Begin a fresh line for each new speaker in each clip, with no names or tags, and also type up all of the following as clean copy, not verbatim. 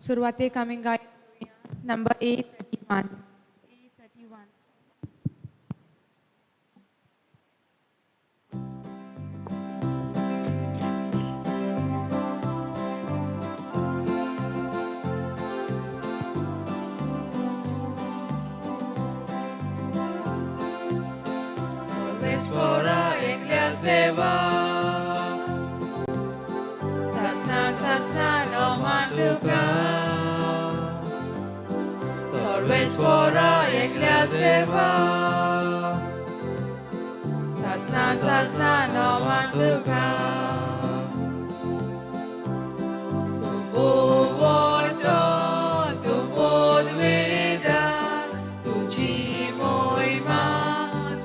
सुरवातेक आमी गाय नंबर 831 831.
सर्वेस्पोरा एकल्यास देवा, सासना सासना नोमान तुका. सर्वेस्पोरा एकल्यास देवा, सासना सासना नोमान तुका. तूं भोंवतो, तूं पदवेदा, तुजी मोहिमा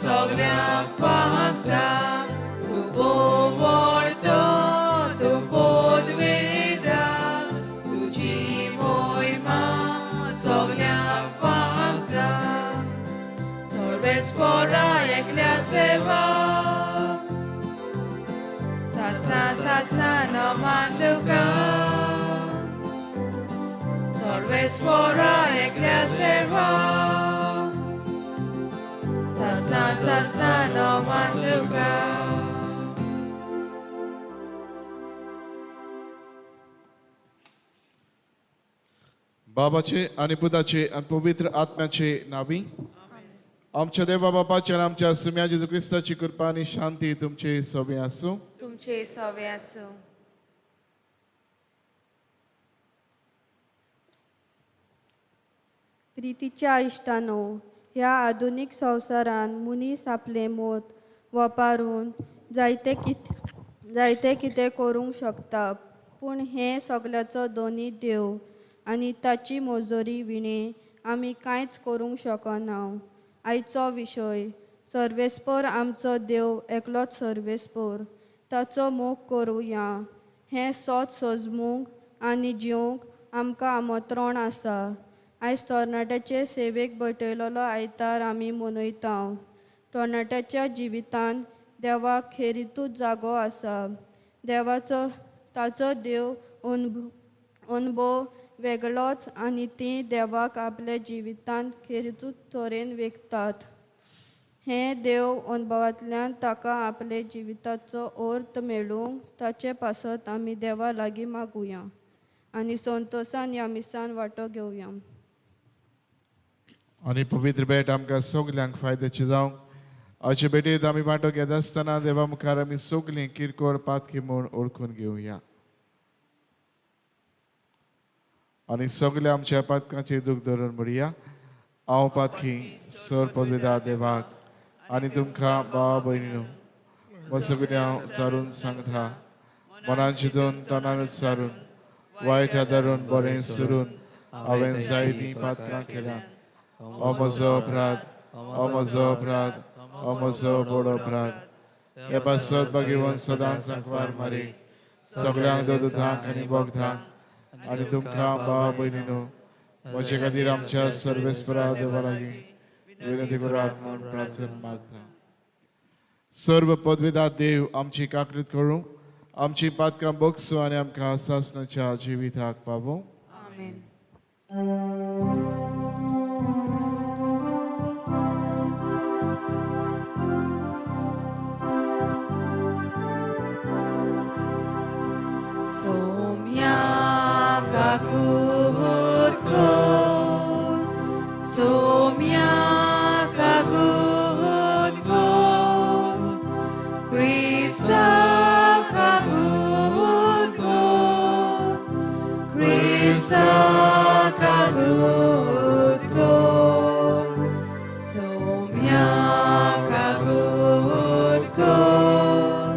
सगळ्यांक फांकता. तूं भोंवतो, तूं पदवेदा, तुजी मोहिमा सगळ्यांक फांकता. सर्वेस्पोरा एकल्यास देवा, सासना सासना नोमान तुका. सर्वेस्पोरा एकल्यास देवा, सासना सासना नोमान तुका.
बाबाचे आणि पुताचे आणि पवित्र आत्म्याचे नावी. आमच्या देवा बापाचे आणि आमच्या सुम्या जेजू क्रिस्ताची कृपा आणि शांती तुमचे सोबे आसूं.
तुमचे सोवे आसूं.
प्रितीच्या इश्टानो, ह्या आधुनीक संवसारान मनीस आपलें मत वापरून जायते कितें करूंक शकता, पूण हें सगळ्याचो दोनी देव आनी ताची मजोरी विणें आमी कांयच करूंक शकना. आयचो विशय सर्वेस्पोर आमचो देव एकलोच सर्वेस्पोर, ताचो मोग करुया. हें सोत सोजमूंक आनी जिवंक आमकां आमंत्रण आसा. आयज तरणाट्याचे सेवेक बटयलेलो आयतार आमी मनयता. तरणाट्याच्या जिवितांत देवाक खेरीतूच जागो आसा. देवाचो ताचो देव अनुभव वेगळोच आनी तीं देवाक आपल्या जिवितांत खेरीतूच तरेन वेगतात. हें देव अनुभवांतल्यान ताका आपले जिविताचो अर्थ मेळूंक ताचे पासत आमी देवा लागीं मागुया आनी संतोसान ह्या मिसान वांटो घेवया.
आनी पवित्र भेट आमकां सगल्यांक फायद्याची जावं. आयचे भेटेंत आमी वांटो घेत आसतना देवा मुखार आमी सगलीं किरकोळ पातकी म्हूण ओळखून घेवया आनी सगल्या आमच्या पातकांचे दूख धरून म्हणया, हांव पातकी सर पदवेदा देवाक आनी तुमकां भाव भयणीनो सगळें हांव उच्चारून सांगता, मनान चिंतून तणान उच्चारून वायट आदारून बरें सरून हांवें जायतीं पातकां केल्या. ओ म्हजो अपराध, ओ म्हजो अपराध, ओ म्हजो व्हड अपराध. हे पासत भगवंत सदांच सांकवार मारी सगळ्यांक दोदुतांक आनी बोगदांक आनी तुमकां भाव भयणीनो म्हजे खातीर आमच्या सर्वेस्परा देवा लागीं विनंती करात म्हूण प्रार्थना मागता. सर्व पदवेदा देव आमची काकृत करूं, आमची पातकां बोगसूं आनी आमकां सासणाच्या जिविताक पावूं.
आमेन.
सोम्या काकूत कर, सोम्या काकूत कर, क्रिस्ता काकूत कर, क्रिस्ता काकूत कर, सोम्या काकूत कर,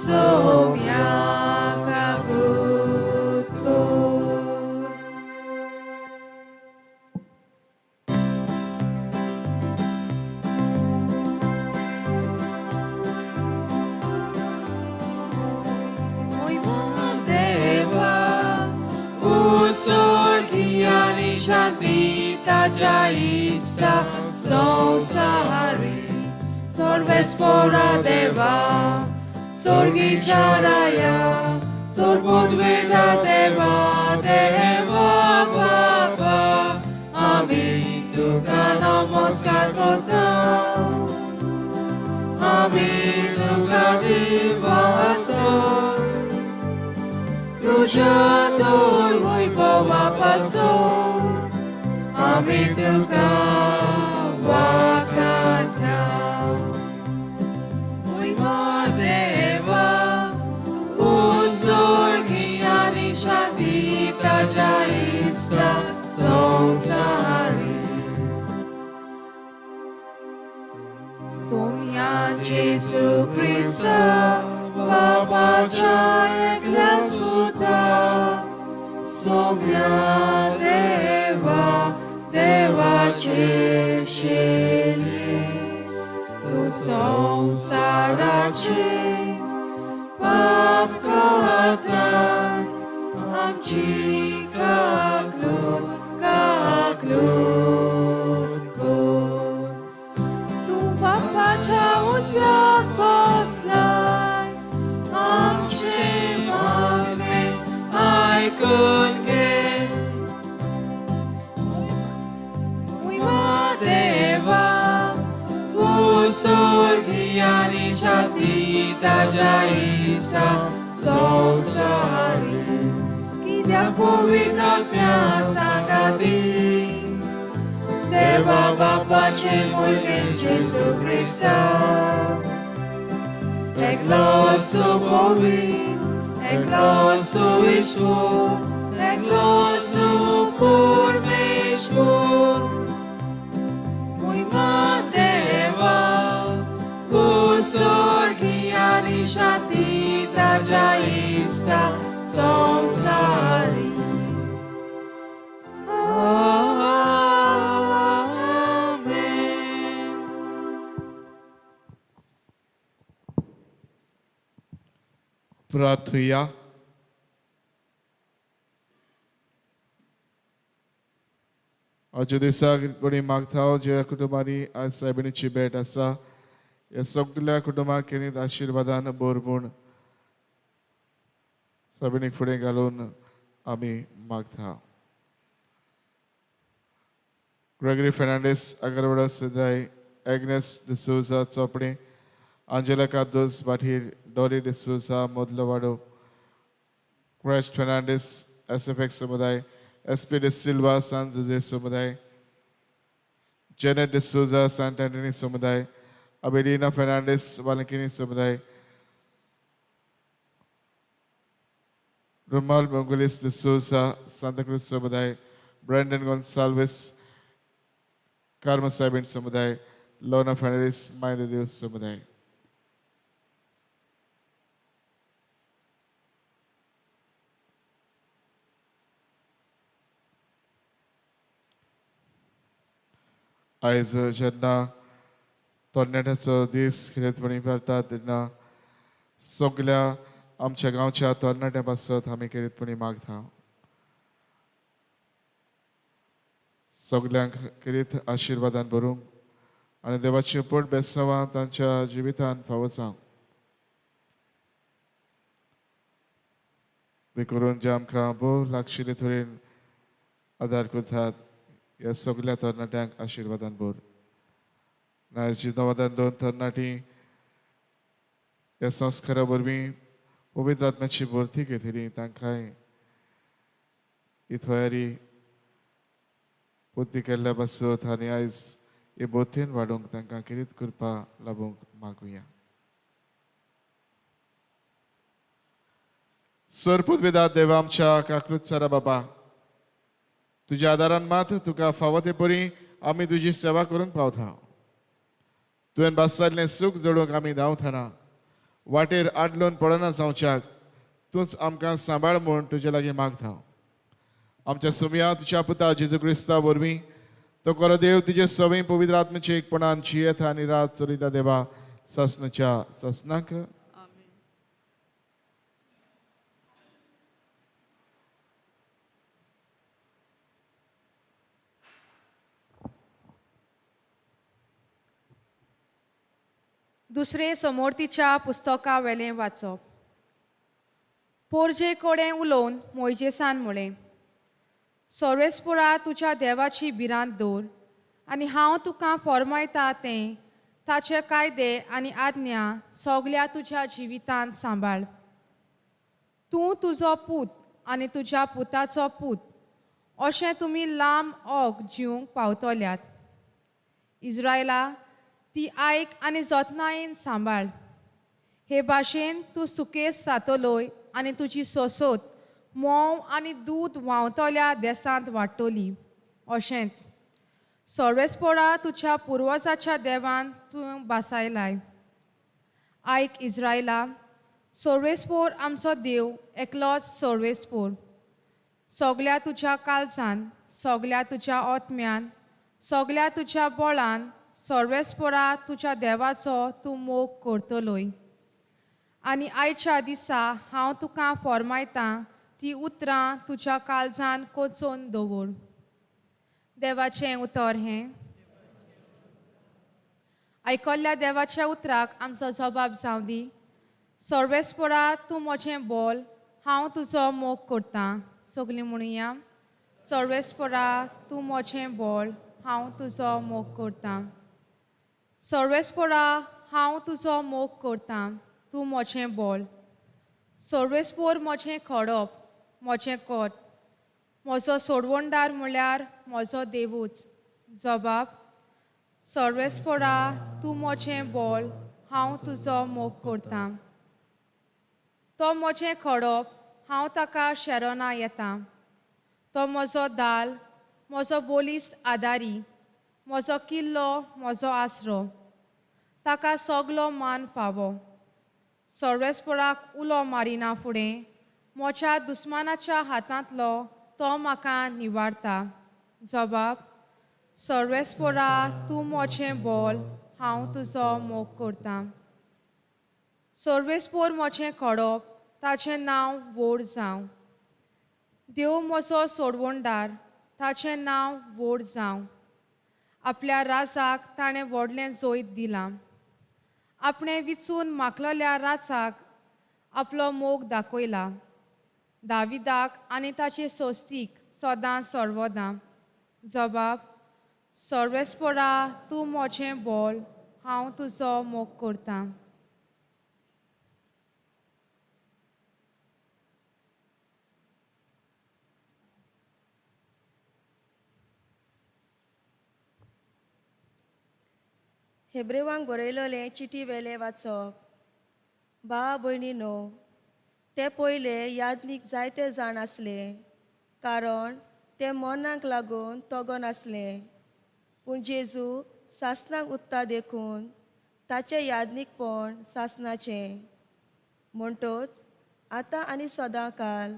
सोम्या काकूत कर. देवा उत्सर्गी आनी शांती ताच्या इश्टा संवसारी. सर्वेस्पोरा देवा, स्वर्गीच्या राया. सोर्बोद्वेदा देवा देवा बाबा आमी तुका नमस्कार करता आमी तुका दिवाचो तुज्या दोर वैभवा पासो आमी तुका वाखाणता मोहिमा देवा उजोर्गी आनी शांती ताज्या इश्टा संवसारी सोम्या जेसू क्रिस्ता बाबाच्या एकल्या सुता सोम्या देवा देवाचे शेले तूं संवसाराचे पाप काडता आमची काकलूट काकलूट कर तूं बापाच्या उजव्याक बसलाय आमचे मागणें आयकून घे मोहिमा देवा उजोर्गी आनी शांती ताज्या इश्टा संवसारी कित्याक पवित्र आत्म्या सांगाती देवा बापाचे मोहिमेन जेजू क्रिस्ता एकलोच पवित्र एकलोच ईश्वर एकलोच परमेश्वर मोहिमा देवा उजोर्गी आनी शांती ताज्या इश्टा संवसारी आमेन.
प्रार्थुया. आजच्या दिसाक बरी मागता ज्या कुटुंबांनी आज सायबिणीची भेट आसा ह्या सगळ्या कुटुंबाक केणीत आशिर्वादान भरपूर सायबिणीक फुडें घालून आमी मागता. ग्रेगरी फेर्नांडीस आगरवाडा सुदाय, एग्नेस डिसोजा चोपडे, आंजेला कार्दोज भाटीर, डॉरी डिसोजा मोदलोवाडो, क्रॅश फेर्नांडीस एस एफ एक्स समुदाय, एस पी डिसिल्वा सान जुजे समुदाय, जेनेट डिसोजा सांत अँटनी समुदाय, अबेलिना फेर्नांडीस वालंकिनी समुदाय, रुमाल मंगुलिस डिसोजा सांताक्रूज समुदाय, ब्रँडन गोन्साल्विस कार्म सायबीण समुदाय, लोना फेर्नांडीस माय देव समुदाय. आयज जेन्ना तरणाट्याचो दीस खेरीतपणी करतात तेन्ना सगल्या आमच्या गांवच्या तरणाट्यां पासत आमी खेरीतपणी मागता. सगल्यांक खेरीत आशिर्वादान भरूंक आनी देवाची पोट बेसांवां तांच्या जिवितान फावो जावं. देखून जे आमकां भोव लागशिल्ले तरेन आदार करतात ह्या सगल्या तरणाट्यांक आशिर्वादान भर. आयज नवादान दोन तरणाटीं ह्या संस्कारा वरवीं पवित्र आत्म्याची भरती घेतली तांकांय ही तयारी बुद्धी केल्ल्या पासत आनी आयज हे भरतीन वाडोवंक तांकां खेरीत कृपा लाबूंक मागुया. सरपुत देवा आमच्या काकृत सारा बाबा, तुज्या आदारान मात तुका फावो ते परी आमी तुजी सेवा करूंक पावता. तुवें बासाल्लें सूख जोडूंक आमी धांवतना वाटेर आडलोन पडना जावच्याक तूंच आमकां सांबाळ म्हूण तुजे लागीं मागता. आमच्या सुमया तुज्या पुता जेजू क्रिस्ता वरवीं तो खरो देव तुजे सवय पवित्र आत्म्याचे एकपणान जियेता आनी रात चलयता देवा सासनाच्या सासनाक.
दुसरे समोरतीच्या पुस्तका वेलें वाचप. पोरजे कडेन उलोवन मोयजेसान म्हळें, सोर्वेस्पोरा तुज्या देवाची भिरांत दवर आनी हांव तुका फॉर्मायता तें ताचे कायदे आनी आज्ञा सगल्या तुज्या जिवितांत सांबाळ. तूं तुजो पूत आनी तुज्या पुताचो पूत अशें तुमी लांब ओग जिवंक पावतल्यात. इज्रायला ती आयक आनी जतनायेन सांबाळ. हे भाशेन तूं सुकेस जातलोय आनी तुजी सोसोत म्होंव आनी दूद व्हांवतल्या देसांत वाडटली. अशेंच सोर्वेस्पोरा तुज्या पुर्वजाच्या देवान तूं बासायलाय. आयक इज्रायला, सोर्वेस्पोर आमचो देव एकलोच सोर्वेस्पोर. सगल्या तुज्या काळजान, सगल्या तुज्या आत्म्यान, सगल्या तुज्या बळान सोर्वेस्पोरा तुज्या देवाचो तूं मोग करतलोय. आनी आयच्या दिसा हांव तुका फॉर्मायतां ती उतरां तुज्या काळजान कोचोवन दवर. देवाचें उतर हें. आयकल्ल्या देवाच्या उतराक आमचो जबाब जावं दी. सोर्वेस्पोरा तूं म्हजें बोल, हांव तुजो मोग करतां. सगलीं म्हणुया, सोर्वेस्पोरा तूं म्हजें बोल, हांव तुजो मोग करतां. सोर्वेस्पोरा हांव तुजो मोग करतां, तूं म्हजें बोल. सोर्वेस्पोर म्हजें खडप, म्हजें कोट, म्हजो सोडवणदार म्हळ्यार म्हजो देवूच. जबाब, सोर्वेस्पोरा तूं म्हजें बोल, हांव तुजो मोग करतां. तो म्हजें खडप, हांव ताका शेरोना येता. तो म्हजो दाल, म्हजो बळिश्ट आदारी, म्हजो किल्लो, म्हजो आसरो. ताका सगलो मान फावो. सोर्वेस्पोराक उलो मारिना फुडें म्हज्या दुस्मानाच्या हातांतलो तो म्हाका निवारता. जबाब, सोर्वेस्पोरा तूं म्हजें बोल, हांव तुजो मोग करतां. सोर्वेस्पोर म्हजें खडप, ताचें नांव व्हड जावं. देव म्हजो सोडवणदार, ताचें नांव व्हड जावं. आपल्या राजाक ताणें व्हडलें जैत दिलां. आपणें विचून मागलेल्या राजाक आपलो मोग दाखयला. दाविदाक आनी ताचे सोस्तीक सदां सर्वदां. जबाब, सोर्वेस्पोरा तूं म्हजें बोल, हांव तुजो मोग करतां.
हेब्रेवांक बरयलेलें चिटी वेलें वाचप. भाव भयणीनो, ते पयले यादनीक जायते जाण आसले, कारण ते मरणाक लागून तगो नासले. पूण जेजू सासणाक उत्ता देखून ताचें यादनीकपण सासणाचें. म्हणटच आतां आनी सदां काल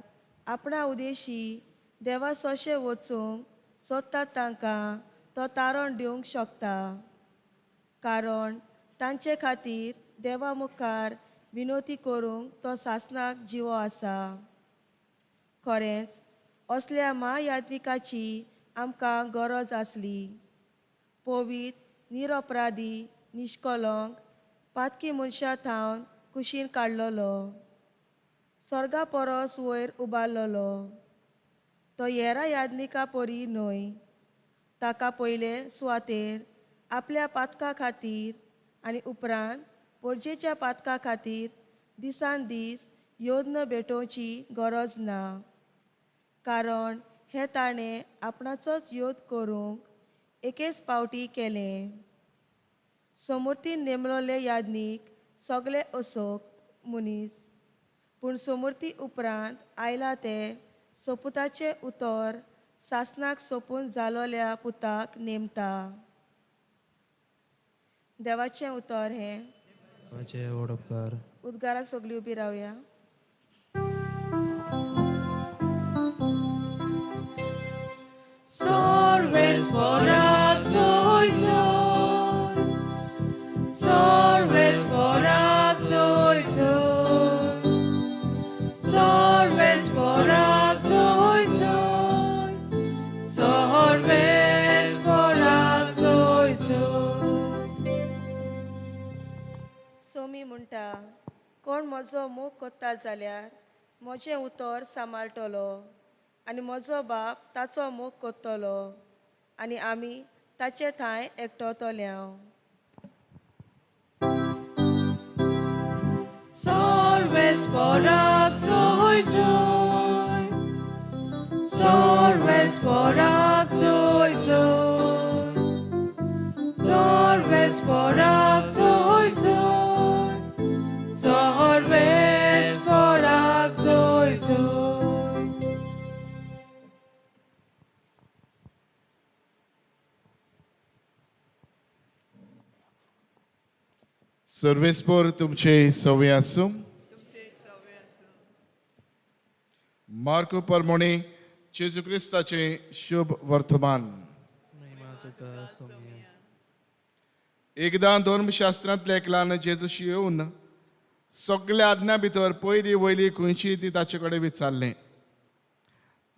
आपणा उदेशी देवा सोशे वचूंक सोदतात तांकां तो तारण दिवंक शकता, कारण तांचे खातीर देवा मुखार विनोती करूंक तो सासणाक जिवो आसा. खरेंच असल्या म्हायादनिकाची आमकां गरज आसली. पवित्र, निरपराधी, निश्कलंक, पातकी मनशां थावन कुशीन काडलेलो, स्वर्गा परस वयर उबारलेलो. तो हेरा यादनिका परी न्हय. ताका पयले सुवातेर आपल्या पातका खातीर आनी उपरांत पोरजेच्या पातका खातीर दिसान दीस योद्न भेटोवची गरज ना, कारण हें ताणें आपणाचोच योद करूंक एकेच पावटी केलें. समूर्तीन नेमलोले यादनीक सगळे असोक्त मनीस, पूण समूर्ती उपरांत आयला ते सोपुताचें उतर सासणाक सोपून जालोल्या पुताक नेमता. देवाचें उतर हें. उद्गाराक सगळीं उबी रावया. सोमी म्हणटा, कोण म्हजो मोग कोत्ता जाल्यार
म्हजें उतर सांबाळटलो आनी म्हजो बाप ताचो मोग करतलो आनी आमी ताचे थांय एकटोतले हांव.
Sorves porak zoy zoy, Sorves porak zoy zoy, Sorves porak zoy zoy, Sorves porak zoy zoy.
सर्वेस्पोर तुमचे सवे आसूं. मार्को परमोणे जेजू क्रिस्ताचे शुभ वर्तमान. एकदां धर्मशास्त्रांतल्या एकल्यान जेजूशी येवन सगल्या आज्ञा भितर पयली वयली खंयची ती ताचे कडेन विचारलें.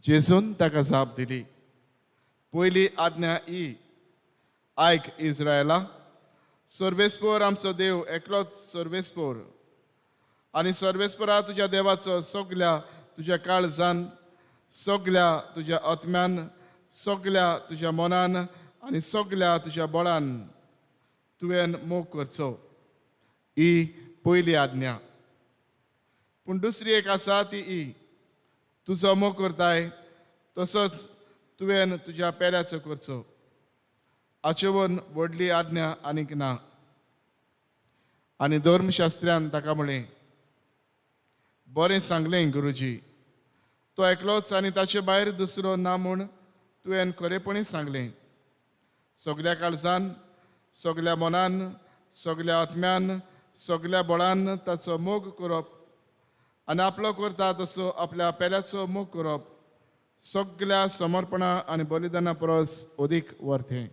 जेजून ताका जाप दिली, पयली आज्ञा ही, आयक इस्रायला, सर्वेस्पोर आमचो देव एकलोच सर्वेस्पोर, आनी सर्वेस्पोरा तुज्या देवाचो सगल्या तुज्या काळजान, सगल्या तुज्या आत्म्यान, सगल्या तुज्या मनान आनी सगल्या तुज्या बळान तुवें मोग करचो. ही पयली आज्ञा. पूण दुसरी एक आसा ती ही, तुजो मोग करताय तसोच तुवें तुज्या पेल्याचो करचो. हाचे वयर व्हडली आज्ञा आनीक ना. आनी धर्मशास्त्र्यान ताका म्हळें, बरें सांगलें गुरुजी, तो एकलोच आनी ताचे भायर दुसरो ना म्हूण तुवें खरेपणी सांगलें. सगल्या काळजान, सगल्या मनान, सगल्या आत्म्यान, सगल्या बळान ताचो मोग करप आनी आपलो करता तसो आपल्या पेल्याचो मोग करप सगल्या समर्पणा आनी बलिदाना परस अदीक वरतें.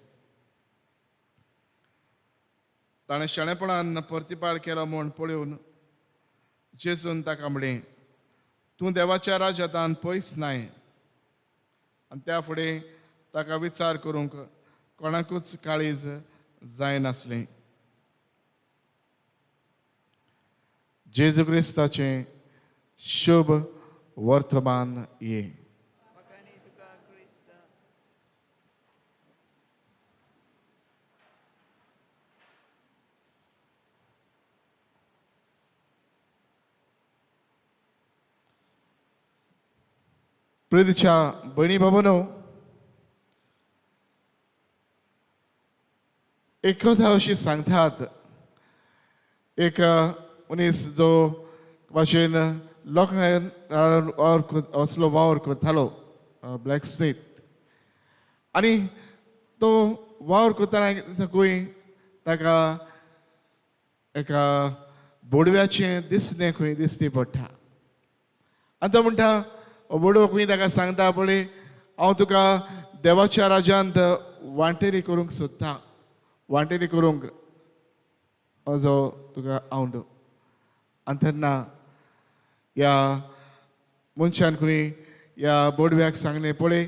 ताणें शाणेपणान प्रतिपाळ केलो म्हूण पळोवन जेजून ताका म्हळें, तूं देवाच्या राज्यांत पयस नाय. आनी त्या फुडें ताका विचार करूंक कोणाकूच काळीज जायनासलें. जेजू क्रिस्ताचें शुभ वर्तमान ये. प्रितीच्या भयणी बाबांनो, एक कथा अशी सांगतात, एक मनीस जो भाशेन लोकांक असलो वावर करतालो, ब्लॅक स्मीथ, आनी तो वावर करतना खंय ताका एका बोडव्याचें दिसणें खंय दिसती पडटा. आनी तो म्हणटा, बोडवो खंय ताका सांगता, पळय हांव तुका देवाच्या राज्यांत वांटेरी करूंक सोदता, वांटेरी करूंक म्हजो तुका आवड. आनी तेन्ना ह्या मनशान खंय ह्या बोडव्याक सांगलें, पळय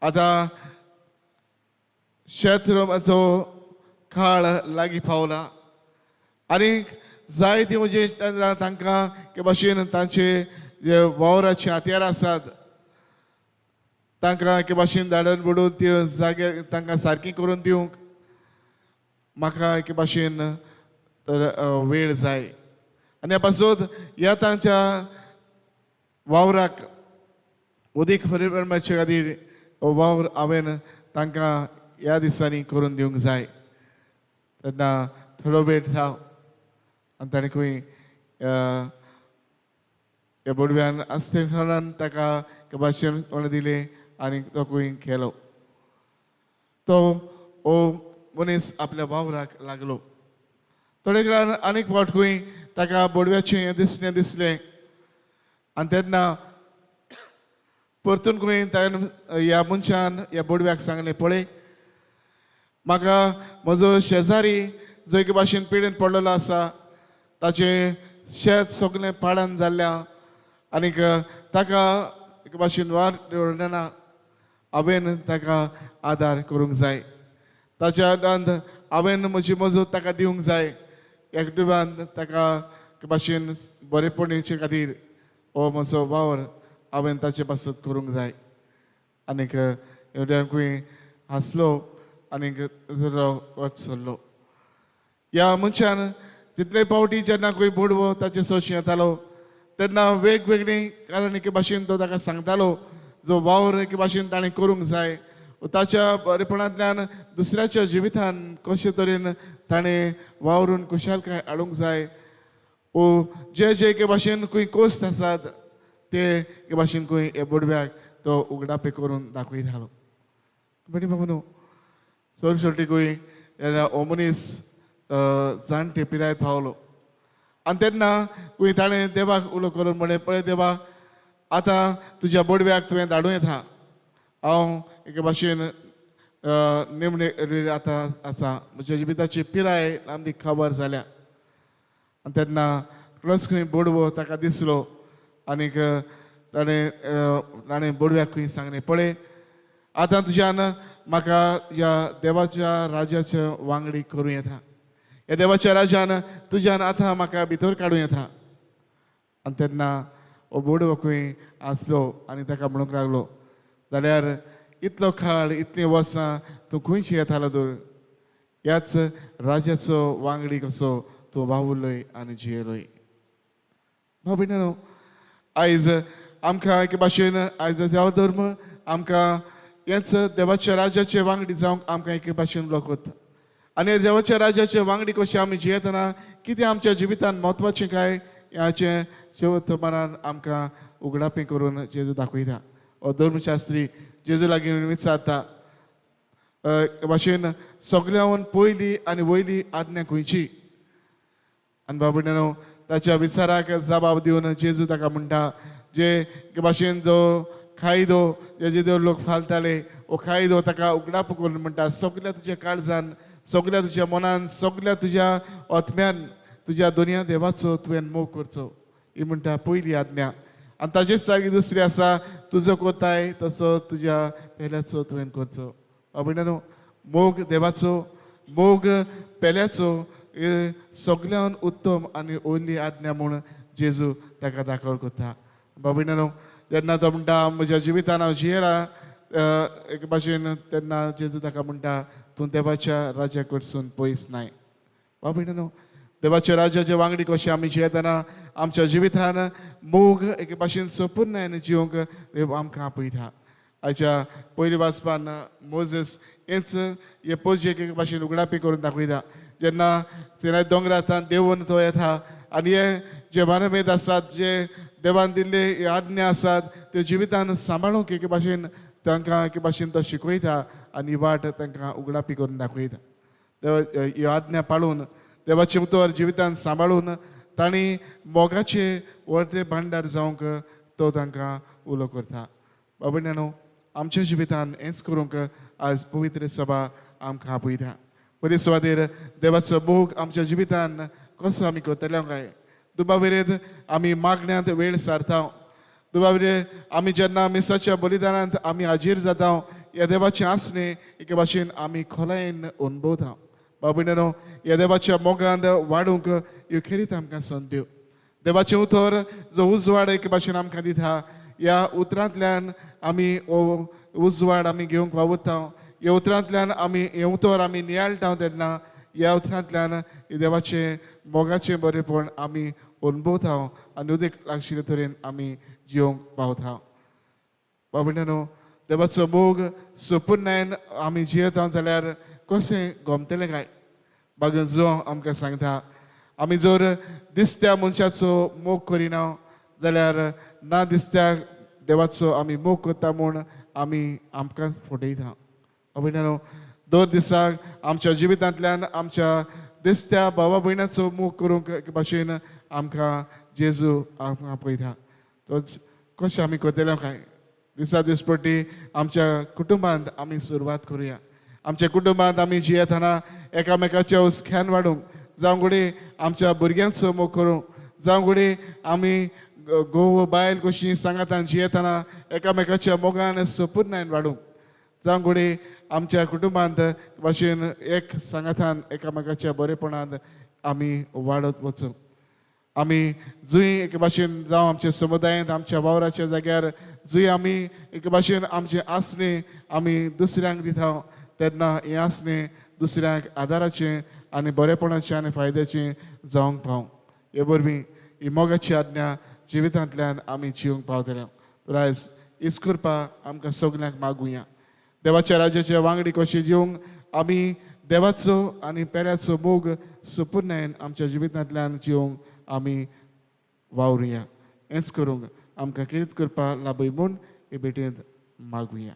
आतां शेत रोवपाचो काळ लागीं पावला आनी जाय ती म्हणजे तांकां के भाशेन तांचे जे वावराचे हत्यार आसात तांकां एके भाशेन धाडून बुडून त्यो जाग्यार तांकां सारकी करून दिवंक म्हाका एके भाशेन तर वेळ जाय. आनी ह्या पासत ह्या तांच्या वावराक उदीक परिणामाचे खातीर वावर हांवें तांकां ह्या दिसांनी करून दिवंक जाय. तेन्ना थोडो वेळ राव. आनी ताणें खंय ह्या बोडव्यान आस्ते ताका एके भाशेन कोणें दिलें आनी तो खंय केलो. तो हो मनीस आपल्या वावराक लागलो. थोडे वेळान आनीक फावट खंय ताका बोडव्याचें दिसणें दिसलें आनी तेन्ना परतून खंय ताणें ह्या मनशान ह्या बोडव्याक सांगलें, पळय म्हाका म्हजो शेजारी जो एके भाशेन पिडेन पडलेलो आसा ताचें शेत सगळें पाडान जाल्लें आनीक ताका एके भाशेन वार ना, हांवें ताका आदार करूंक जाय, ताच्या उपरांत हांवें म्हजी मजत ताका दिवंक जाय, एकटुबान ताका एके भाशेन बरेपणीचे खातीर हो म्हजो वावर हांवें ताचे पासत करूंक जाय. आनीक एवढ्याकूय हांसलो आनीक वच सरलो. ह्या मनशान जितले पावटी जेन्ना खंय बोडवो ताचे सोशी येतालो तेन्ना वेगवेगळी कारण एके भाशेन तो ताका सांगतालो जो वावर एके भाशेन ताणें करूंक जाय ताच्या बरेपणांतल्यान दुसऱ्याच्या जिवितान कशे तरेन ताणें वावरून खुशालकाय हाडूंक जाय ओ जे जे एके भाशेन खंय कोस्त आसात ते एके भाशेन खंय हे बोडव्याक तो उगडापे करून दाखयतालो. बरी बाबा न्हू चड शेवटी खंय हो मनीस जाणटे पिरायेर पावलो आनी तेन्ना खंय ताणें देवाक उलो करून म्हणलें, पळय देवा आतां तुज्या बोडव्याक तुवें धाडूं येता, हांव एके भाशेन निमणे आतां आसा, म्हज्या जिविताची पिराय आमदी खबर जाल्या. आनी तेन्ना प्लस खंय बोडवो ताका दिसलो आनीक ताणें ताणें बोडव्याक खंय सांगलें, पळय आतां तुज्यान म्हाका ह्या देवाच्या राज्याचे वांगडी करूं येता, ह्या देवाच्या राज्यान तुज्यान आतां म्हाका भितर काडूं येता. आनी तेन्ना हो बोडवो खंय आसलो आनी ताका म्हणूंक लागलो, जाल्यार इतलो काळ इतलीं वर्सां तूं खंयची येतालो तर ह्याच राज्याचो वांगडी कसो तूं वावुरलोय आनी जियेलोय. भाव भयणीनो आयज आमकां एके भाशेन आयज देवा धर्म आमकां हेच देवाच्या राज्याचे वांगडी जावंक आमकां एके भाशेन लोक वता आनी देवाच्या राज्याचे वांगडी कशें आमी जियेतना कितें आमच्या जिवितान म्हत्वाचें काय हाचें शेवट मनान आमकां उगडापें करून जेजू दाखयता. हो धर्मशास्त्री जेजू लागीं विचारता भाशेन सगळ्याहून पयली आनी वयली आज्ञा खंयची. आनी बाबा ताच्या विचाराक जबाब दिवन जेजू ताका म्हणटा जे भाशेन जो कायदो जेजे देव लोक फालताले हो कायदो ताका उगडाप करून म्हणटा सगळ्या तुज्या काळजान सगळ्या तुज्या मनान सगळ्या तुज्या आत्म्यान तुज्या दोनया देवाचो तुवें मोग करचो, ही म्हणटा पयली आज्ञा. आनी ताजेच लागीं दुसरी आसा तुजो कोताय तसो तुज्या पेल्याचो तुवें करचो. बाबा मोग देवाचो मोग पेल्याचो सगळ्यान उत्तम आनी वयली आज्ञा म्हूण जेजू ताका दाखल करता. बाबा जेन्ना तो म्हणटा म्हज्या जिवितान हांव जियेला एके भाशेन तेन्ना जेजू ताका म्हणटा तूं देवाच्या राज्या कडसून पयस नाय. बाबा देवाच्या राज्याचे वांगडी कशें आमी जियेतना आमच्या जिवितान मोग एके भाशेन संपूर्ण जिवंक देव आमकां आपयता. आयच्या पयली वाचपान मोजेस हेच हे पोजयेक एके भाशेन उगडापी करून दाखयता. जेन्ना सिनाय दोंगरांतल्यान देंवून तो येता आनी हे जे मानमेद आसात जे देवान दिल्ले आज्ञा आसात त्यो जिवितान सांबाळूंक एके भाशेन तांकां एके भाशेन तो शिकयता आनी वाट तांकां उगडापी करून दाखयता. देवा ह्यो आज्ञा पाळून देवाचें उतर जिवितान सांबाळून तांणी मोगाचे व्हडले भांडार जावंक तो तांकां उलो करता. बाबा न्हू आमच्या जिवितान हेंच करूंक आज पवित्र सभा आमकां आपयता. पयले सुवातेर देवाचो मोग आमच्या जिवितान कसो आमी करतले काय दुबाविरेत आमी मागण्यांत वेळ सारता, दुबाविरे आमी जेन्ना मिसाच्या बलिदानांत आमी हाजीर जाता ह्या देवाचें आसणें एके भाशेन आमी खोलायेन अणभवता. बाबा न्हू ह्या देवाच्या मोगांत वाडूंक ह्यो खेरीत आमकां संद दिव. देवाचें उतर जो उजवाड एके भाशेन आमकां दिता ह्या उतरांतल्यान आमी हो उजवाड आमी घेवंक वावुरता, ह्या उतरांतल्यान आमी हें उतर आमी नियाळटा तेन्ना ह्या उतरांतल्यान देवाचें मोगाचें बरेपण आमी अणभवता आनी उदीक लागशिल्ले तरेन आमी जिवंक पावता. बाबा न्हू देवाचो मोग संपुर्णायेन आमी जियेता जाल्यार कशें गमतलें काय बागेन जो आमकां सांगता आमी जर दिसत्या मनशाचो मोग करिना जाल्यार ना दिसत्या देवाचो आमी मोग करता म्हूण आमी आमकां फटयता. बाबा दर दिसाक आमच्या जिवितांतल्यान आमच्या दिसत्या भावा भयणाचो मोग करूंक एके भाशेन आमकां जेजू आमकां आपयता. तोच कशें आमी करतले काय दिसा दिसपट्टी आमच्या कुटुंबांत आमी सुरवात करुया. आमच्या कुटुंबांत आमी जियेतना एकामेकाच्या हुस्क्यान वाडूंक जावं घडये आमच्या भुरग्यांचो मोग करूंक जावं घडये आमी घोव बायल कशी सांगातान जियेतना एकामेकाच्या मोगान संपुर्णायेन वाडूंक जावं घडये आमच्या कुटुंबांत भाशेन एक सांगातान एकामेकाच्या बरेपणांत आमी वाडत वचूंक. आमी जंय एके भाशेन जावं आमच्या समुदायांत आमच्या वावराच्या जाग्यार जंय आमी एके भाशेन आमचें आसणें आमी दुसऱ्यांक दिता तेन्ना हें आसणें दुसऱ्यांक आदाराचें आनी बरेपणाचें आनी फायद्याचें जावंक पावूं. हे वरवीं ही मोगाची आज्ञा जिवितांतल्यान आमी जिवंक पावतले. तर आयज हीच कृपा आमकां सगल्यांक मागुया. देवाच्या राज्याचे वांगडी कशें जिवंक आमी देवाचो आनी पेऱ्याचो मोग सुपुर्णायेन आमच्या जिवितांतल्यान जिवंक आमी वावरुया. हेंच करूंक आमकां कितें कृपा लाभय म्हूण हे भेटेंत मागुया.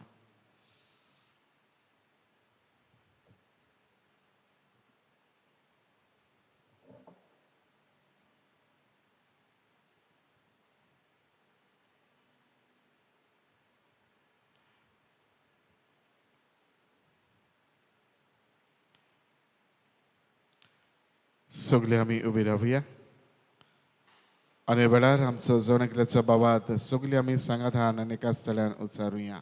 सगळे आमी उबी रावया आनी वेळार आमचो जण एकल्याचो बाबात सगळे आमी सांगातान आनी एका स्थळान उच्चारुया.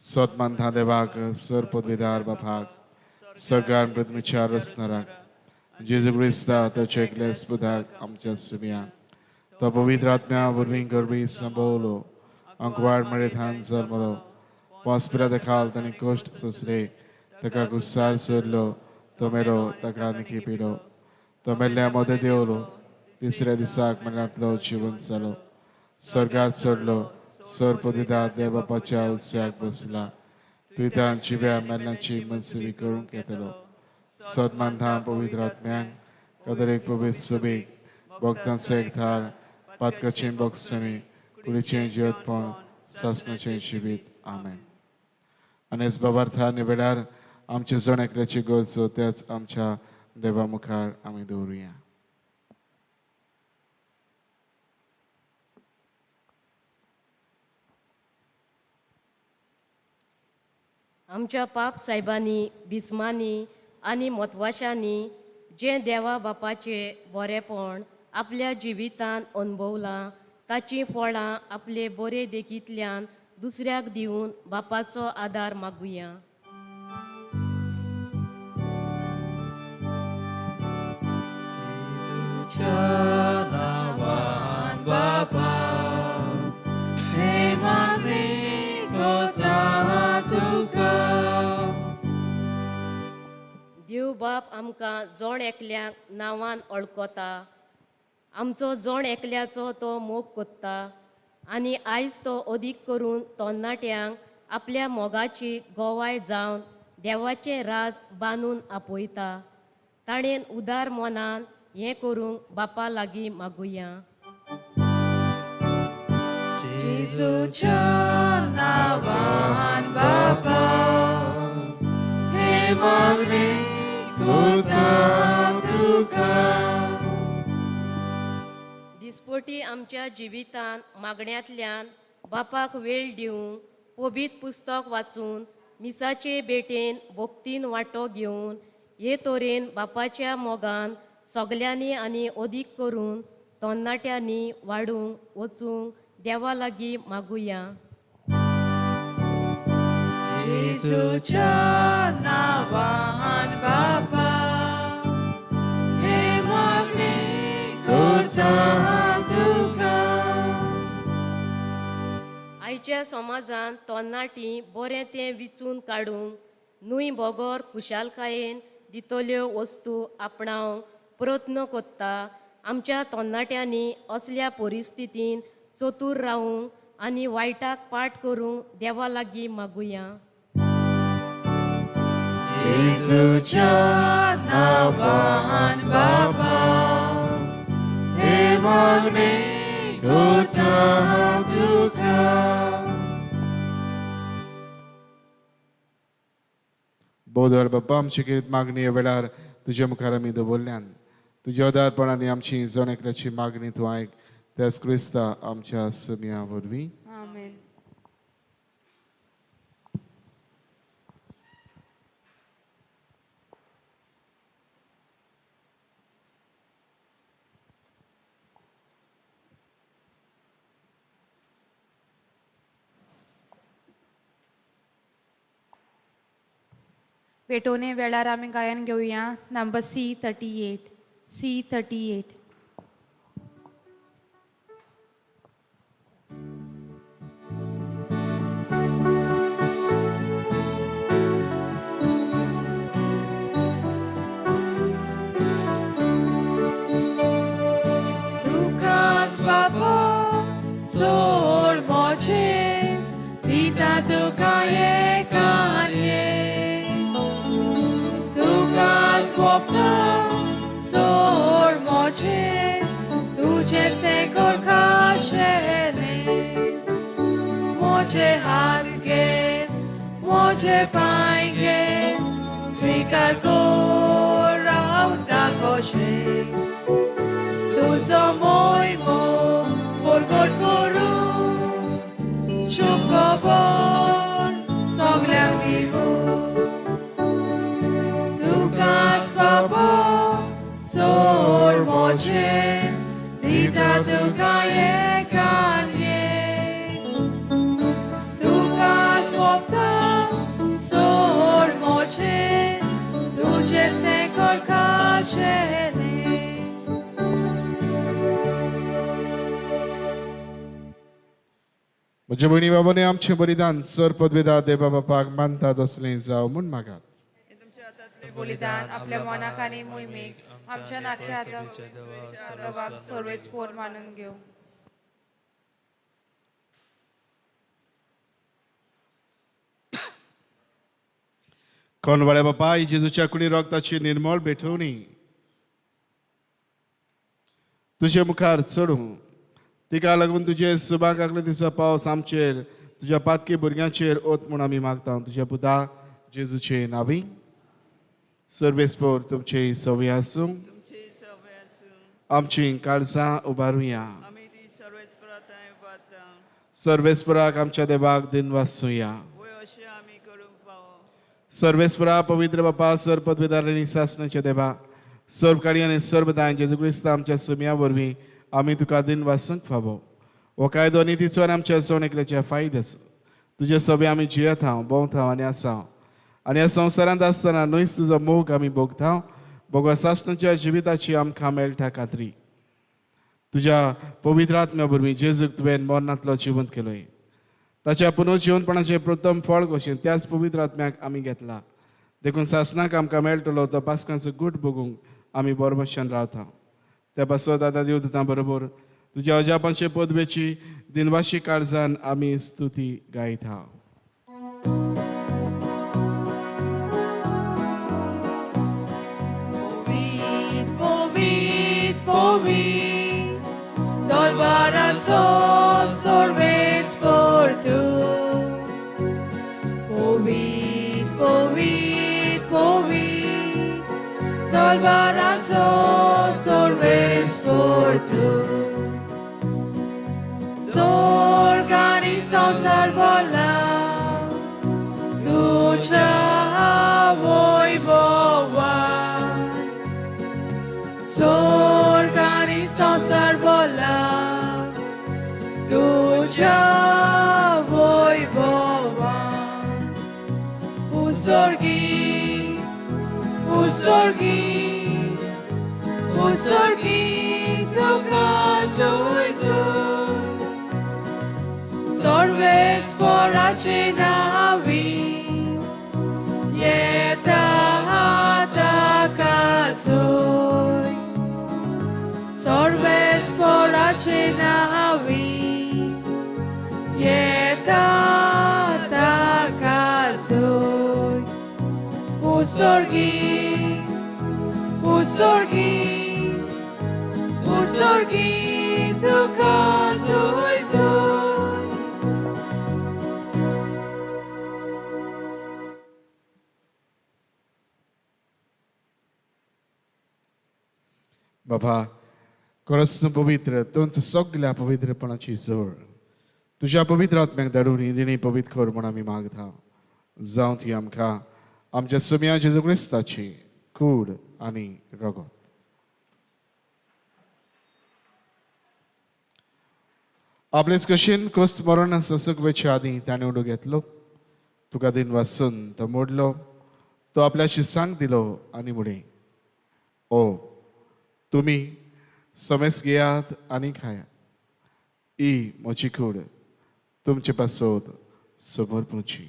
सदमानता देवाक सर पदवीदार बापाक सरकार पृथ्वीच्या रचणाराक जेजू क्रिस्ता ताच्या एकल्या स्पुताक आमच्या सुम्याक तो पवित्र आत्म्या वरवीं गर्भी संभवलो अंकवाड मळेथान जल्मलो पोसपिरात खाल ताणें कश्ट सोंसले ताका गुस्सार सोडलो तो मेलो ताका निकी पिलो तो मेल्ल्या मदें देवलो तिसऱ्या दिसाक मेल्यांतलो जिवन जालो स्वर्गात चडलो सर पदवीदार देव बापाच्या उत्सयाक बसला तुयतान जिव्या मेल्ल्याची मनसुबी करूंक येतलो. सदमानधाम पवित्र आत्म्यांक कदरेक पवित्र सुबीक भक्तांचो एक थार पातकाचें बोगसणी कुडीचें जिवतपण सासणाचें जिवीत. आमेन. आनी हेच बाबार्था आनी वेळार आमचे जण एकल्याची गरजो त्याच आमच्या देवा मुखार आमी दवरुया.
आमच्या पाप सायबांनी बिस्मांनी आनी म्हत्वाशांनी जें देवा बापाचें बरेपण आपल्या जिवितांत अणभवलां ताचीं फळां आपले बरे देखींतल्यान दुसऱ्याक दिवन बापाचो आदार मागुया.
नावान बापा हे मागणी कोता तुका.
देव बाप आमकां जण एकल्याक नांवान वळखता. आमचो जण एकल्याचो तो मोग कोत्ता आनी आयज तो अदीक करून तरणाट्यांक आपल्या मोगाची गोवाय जावन देवाचें राज बांदून आपयता. ताणें उदार मनान हें करूंक बापा लागीं मागुया.
जेजूच्या नांवान बापा हे मागणी कोता तुका.
दिसपटी आमच्या जिवितांत मागण्यांतल्यान बापाक वेळ दिवंक पवित्र पुस्तक वाचून मिसाचे भेटेन भक्तीन वांटो घेवन हे तरेन बापाच्या मोगान सगल्यांनी आनी अदीक करून तरणाट्यांनी वाडूंक वचूंक देवा लागीं मागुया.
जेजूच्या नांवान बापा हे मागणी कोता तुका.
आयच्या समाजांत तरणाटीं बरें तें विचून काडूंक न्हय बगर खुशालकायेन दितल्यो वस्तू आपणावंक प्रयत्न कोत्ता. आमच्या तरणाट्यांनी असल्या परिस्थितीन चतूर रावूंक आनी वायटाक पाट करूंक देवा लागीं मागुया.
जेजूच्या नांवान बापा हे मागणी कोता तुका.
बोधर बाप्पा आमची कितें मागणी ह्या वेळार तुज्या मुखार आमी दवरल्यान तुज्या उदारपणान आनी आमची जण एकल्याची मागणी तूं आयक त्याच क्रिस्ता आमच्या सुम्या वरवीं.
आमेन. पेटोवणे वेळार आमी गायन घेवया number C 38 C 38.
सोड मोजे दिता तुका एक आनी एक तुका सोंपता सोड मोजे तुजें तें खाशेलें मोजे हात घे मोजे पांय घे स्वीकार कर रावता कशें तुजो मोयमो परगट करूं शुभ खबर सगल्यांक दिवूं तुका स्वाबो सोड मोजे दिता तुका एक आनी एक तुका सोंपता सोड मोजे तुजें तें कर खाशेलें.
म्हज्या भयणी बाबांनी आमचें बलिदान सर पदवेदा देवा बापाक मानता तसलें जावं म्हूण मागात.
बलिदान आपल्या मनाक आनी मोहिमेक आमच्या नाख्या देवाक सर्वेस्पोर मानून घेवं.
कोणवाड्या बापा ही जेजूच्या कुडी रक्ताची निर्मळ भेटवणी तुजे मुखार चडूं तिका लागून तुजे सुबांक आगले दिसा पावस आमचेर तुज्या पातकी भुरग्यांचेर ओत म्हूण आमी मागता तुज्या पुता जेजूचे नावी. सर्वेस्पोर तुमचे सवय आसूं. आमची काळजां उबारुया. सर्वेस्पराक आमच्या देवाक दिन वासुया. सर्वेस्परा पवित्र बापा सर पदवेदार आनी सासणाच्या देवा सर्व काळी आनी सर्वदान जेजू क्रिस्त आमच्या सुम्या वरवीं आमी तुका दिन वासूंक फावो. हो कायदो आनी तिचो आनी आमच्या सण एकल्याच्या फायद्याचो तुजे सगळे आमी जियेत हांव भोंवता हांव आनी आसा हांव आनी ह्या संवसारांत आसतना न्हयच तुजो मोग आमी भोगता भोगवा सासणाच्या जिविताची आमकां मेळटा खात्री. तुज्या पवित्र आत्म्या वरवीं जेजूक तुवें मरणांतलो जिवंत केलोय ताच्या पुनर्जिवंतपणाचें प्रथम फळ कशें त्याच पवित्र आत्म्याक आमी घेतला देखून सासणाक आमकां मेळटलो तो पास्कांचो गूट भोगूंक आमी बरोबरच्यान रावता. त्या पासत आतां देवदूतां बरोबर तुज्या अजापांचे पदवेची दिनवाशी काळजान आमी स्तुती गायता.
Povi, dolbaranzo sorves por tu. Povi, povi, povi, dolbaranzo sorves por tu. Sorgani sansar bola, tuja voi bowa. Sorgani sansar bola, tuja voi bowa. Usorgi, usorgi, usorgi, tuka zuizu. Sorves porachinavi, yeta hatakazoi. Sorves porachinavi, yeta hatakazoi. Usorgi, usorgi, usorgi, tukazuizu.
बाबा खरंच तूं पवित्र तूंच सगल्या पवित्रपणाची जोड तुज्या पवित्र आत्म्याक धाडून ही दिणी पवित्र कर म्हूण आमी मागता. जावं ती आमकां आमच्या सुम्या जेजू क्रिस्ताची कूड आनी रगत. आपलेच कशेन कोस्त मरण ससूक वयचे आदीं ताणें उडो घेतलो तुका दिन वासून तो मोडलो तो आपल्याशी सांग दिलो आनी म्हणलें ओ तुमी समेस घेयात आनी खायात ही म्हजी कूड तुमचे पासत समर्पूची.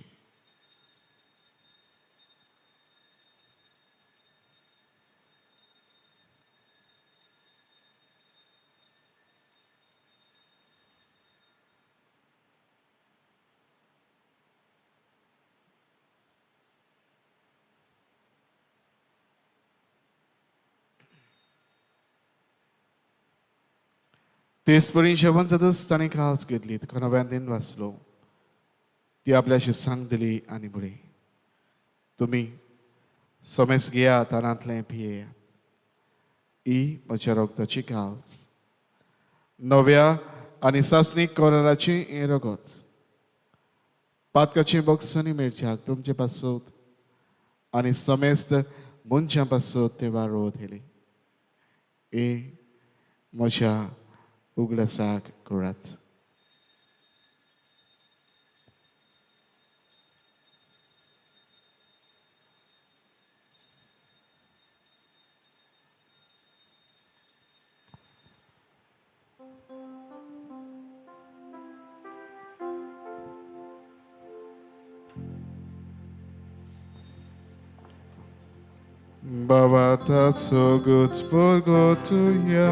तेच परी जेवण जातच ताणें काल्स घेतली, तुका नव्यान दिन वाचलो, ती आपल्याशी सांग दिली आनी म्हळें, तुमी समेस घेयात ताणांतलें पियेयात, ही म्हज्या रगताची काल्स, नव्या आनी सासणीक कराराची हें रगत, पातकाची बक्षणी मेळच्याक तुमचे पासत आनी समेस्त मनशां पासत तें वारो दिली. हे म्हज्या उगडासाक करात. Baba so good for go to ya.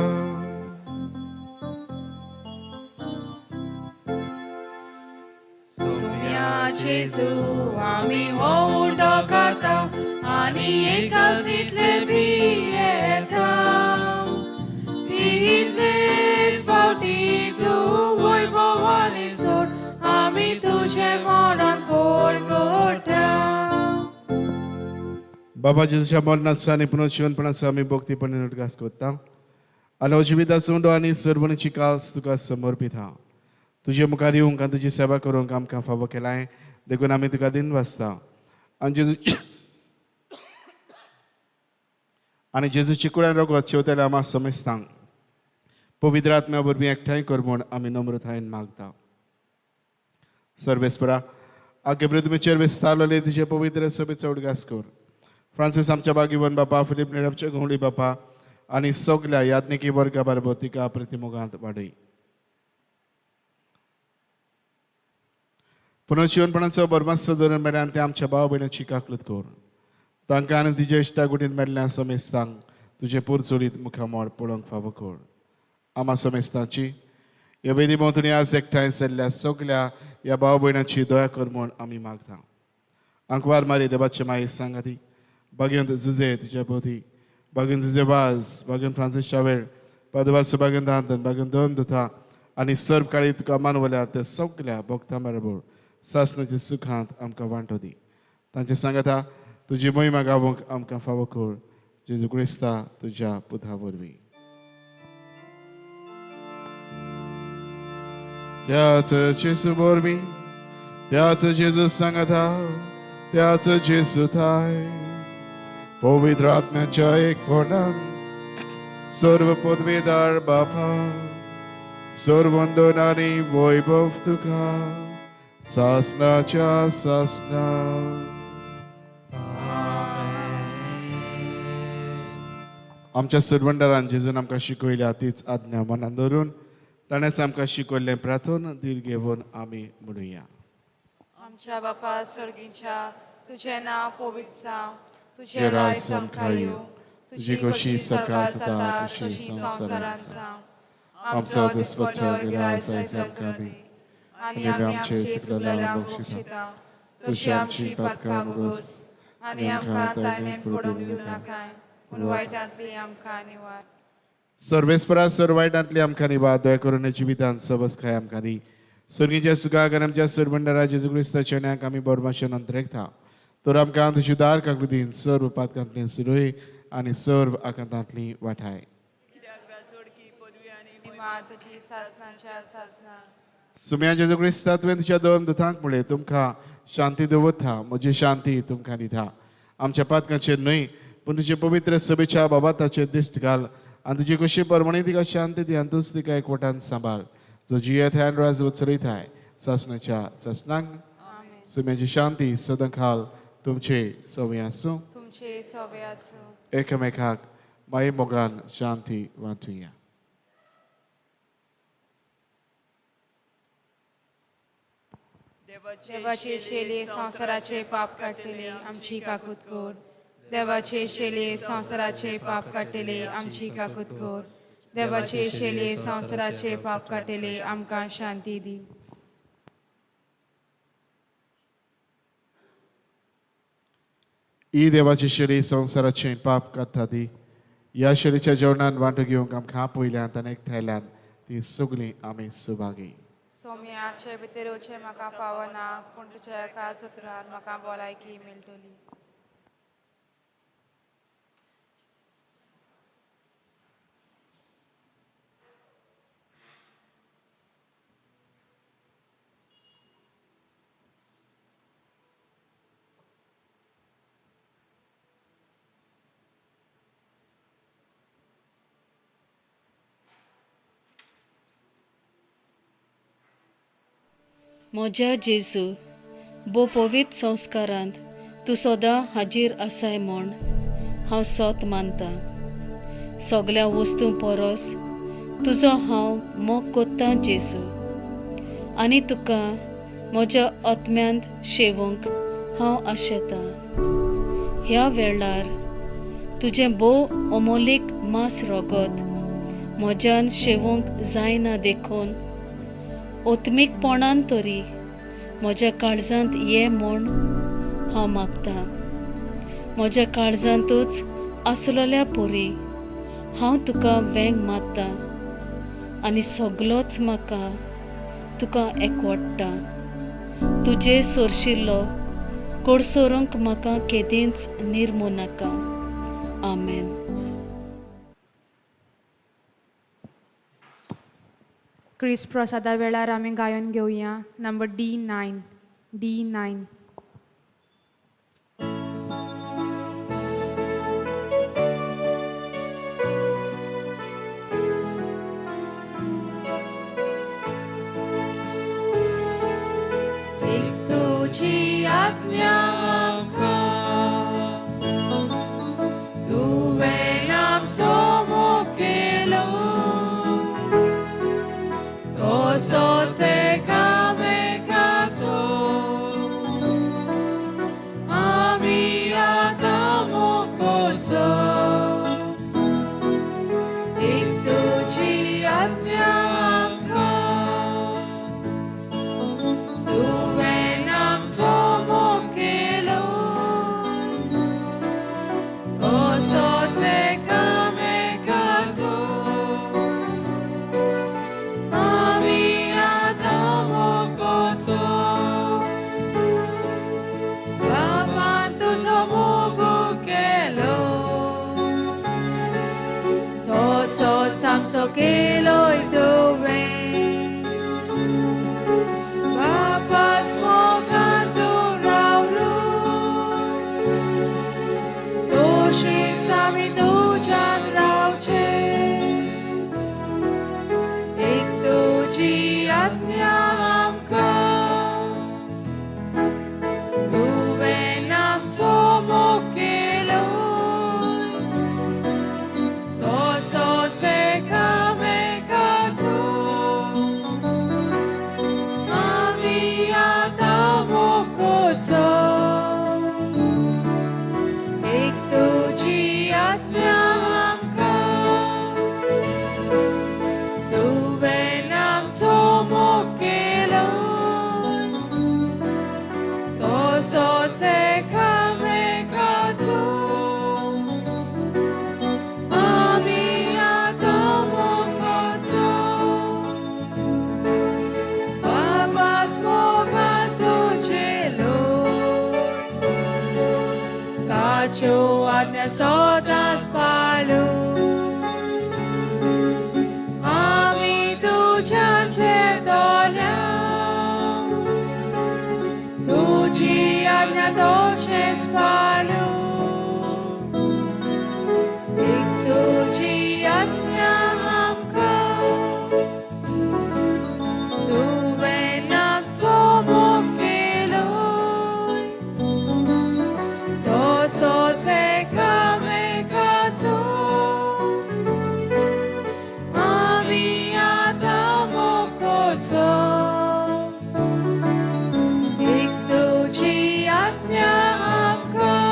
Sumya Jesu ami ho kata ani ekasitle bieta. Titles pauti tu voi bhavani sur ami tuje moran por gota.
बाबा जेजूच्या मरणाचो आनी पुनर्जीवनपणाचो आमी भक्तीपणान उडगास करता आनी हो जिविताचो उंडो आनी सर्वणीची काल्स तुका समर्पिता. तुजे मुखार येवंक आनी तुजी सेवा करूंक आमकां फावो केलाय, देखून आमी तुका दिन वाचता. आनी जेजूची कुळान रगत शेवतल्या आमा समेस्तांक पवित्र आत्म्या वरवीं एकठांय कर म्हूण आमी नम्रतायेन मागता. सर्वेस्परा आगे पृथ्वीचेर विस्तारलेले तुजे पवित्र सभेचो उडगास कर. फ्रांसीस आमच्या बागीवन बापा, फिलीप नेर आमच्या घोंवडी बापा आनी सगल्या याज्ञिकी वर्गा बरोबर तिका प्रतिमोगांत वाडय. पुनर्जीवनपणाचो बरमासो धरून मेळ्ळ्यान ते आमच्या भाव भयणाची काकलूत कर. तांकां आनी तुज्या इश्टागुटीन मेळ्ळ्या समेस्तांक तुजें पुरचोडीत मुखामळ पळोवंक फावो कर. आमा समेस्तांची ह्या वेदी भोंवतणी आज एकठांय जाल्ल्या सगल्या ह्या भाव भयणाची दया कर म्हूण आमी मागता. आंकवार मारी देवाचे माई सांगा ती बागेंत जुजे तुज्या भोवती, बागेंत जुजे वाज, बागेंत फ्रांसीस शावेर, पादवास बागेंत दांतन, बागेंत दोन दुथा आनी सर्व काळी तुका मानवल्या त्या सगल्या भक्तां बरोबर सासणाच्या सुखांत आमकां वांटो दी. तांचे सांगाता तुजी मोहिमा गावोंक आमकां फावो कर. जेजू क्रिस्ता तुज्या पुता वरवीं. त्याच जेजू वरवीं, त्याच जेजू सांगाता, त्याच जेजू थाय, पवित्र आत्म्याच्या एकपणान सर्व पदवीदार बापा, सर्व वंदन आनी वैभव तुका सासनाच्या सासना. आमच्या सरवंडारान जेजून आमकां शिकयल्या तीच आज्ञा मनान धरून ताणेंच आमकां शिकयल्लें प्रार्थना धीर घेवन आमी म्हणुया.
आमच्या बापा सर्गीच्या, तुजें नांव पवित्र जावं, तुजें राज आमकां येवं,
तुजी खोशी सकाळ जाता तशी संवसारांत जावं. आमचो दिसपट्टो गिरास आयज आमकां दी आनी आमी आमचे चुकलेल्यांक बक्षिता, तशी आमची पातकां मुगोस
आनी आमकां ताणें पडूंक दिवं नाकाय, पूण वायटांतली आमकां निवार.
सर्वेस्परा सर्व वायटांतली आमकां निवार. दया करून जिवितांत सवसकाय आमकां दी. सर्गीच्या सुखाक आनी आमच्या सरबंडारा जेजू क्रिस्ताच्या न्याक आमी बरमाशेन अंतरेकता. तर आमकां तुजी दार काकलुदीन सर्व पातकांतली सुरय आनी सर्व आकांतांतली वाठाय. सुम्या जेजू क्रिस्ता, तुवें तुज्या दोन दुतांक म्हळें, तुमकां शांती दवरता, म्हजी शांती तुमकां दिता. आमच्या पातकांचेर न्हय पूण तुजे पवित्र सभेच्या बाबाताचेर दिश्ट घाल आनी तुजी कशी परमणी तिका शांती दी आनी तूच तिका एकवटान सांबाळ, जो जियेत आनी राज चलयताय सासणाच्या सासणांक. सुम्याची शांती सदां खाल तुमचे सवय आसूं,
तुमचे सवय आसूं.
एकामेकाक माई मोगान शांती वांटुया.
देवाचे शेले संवसाराचे पाप काडटले आमची काकूत कर. देवाचे शेले संवसाराचे पाप काडटले आमची काकूत कर. देवाचे शेले संवसाराचे पाप काडटले आमकां शांती दी.
ही देवाची शेली संवसाराचे पाप काडटा ती ह्या शेलीच्या जेवणान वांटो घेवंक आमकां पयल्यान आनी एकठांयल्यान ती सगळीं आमी सुभागी.
सोम्याचे भितर येवचें म्हाका फावना, पूण तुज्या एका सत्रान म्हाका भलायकी मेळटली.
म्हज्या जेजू, भोव पवित्र संस्कारांत तूं सदां हाजीर आसाय म्हूण हांव सोत मानता. सगळ्या वस्तूं परस तुजो हांव मोग कोत्तां जेजू, आनी तुका म्हज्या आत्म्यांत शेवूंक हांव आशेतां. ह्या वेळार तुजें भोव अमोलीक मांस रगत म्हज्यान शेवूंक जायना देखून आत्मीकपणान तरी म्हज्या काळजांत ये म्हूण हांव मागतां. म्हज्या काळजांतूच आसलेल्या परी हांव तुका वेंग मारता आनी सगलोच म्हाका तुका एकवडटा. तुजे सोरशिल्लो कोडसोरूंक म्हाका केदींच निर्मू नाका. आमेन.
क्रिस्त प्रसादा वेळार आमी गायन घेवया नंबर D9 D9.
एक तुजी आज्ञा आमकां, तुवें आमचो मोग केलो, तसोच एकामेकाचो आमी आतां मोग करचो. एक तुजी आज्ञा आमकां, तुवें आमचो मोग केलो, तसोच एकामेकाचो आमी आतां मोग करचो. बापान तुजो मोग केलो, तसोच आमचो केलोय तुवें. बापाच मोगान तूं रावलो, तशीच आमी तुज्यान रावचें. एक तुजी आज्ञा आमकां, तुवें आमचो मोग केलो, तसोच एकामेकाचो आमी आतां मोग करचो. एक तुजी आज्ञा आमकां, तुवें आमचो मोग केलो, तसोच एकामेकाचो आमी आतां मोग करचो. बापाच मोगान तुजेलो, ताच्यो आज्ञा सदांच पाळू, आमी तुज्यान शेतोल्या, तुजी आज्ञा तशेंच पाळू. एक तुजी आज्ञा आमकां, तुवें आमचो मोग केलो, तसोच एकामेकाचो आमी आतां मोग करचो. एक तुजी आज्ञा आमकां,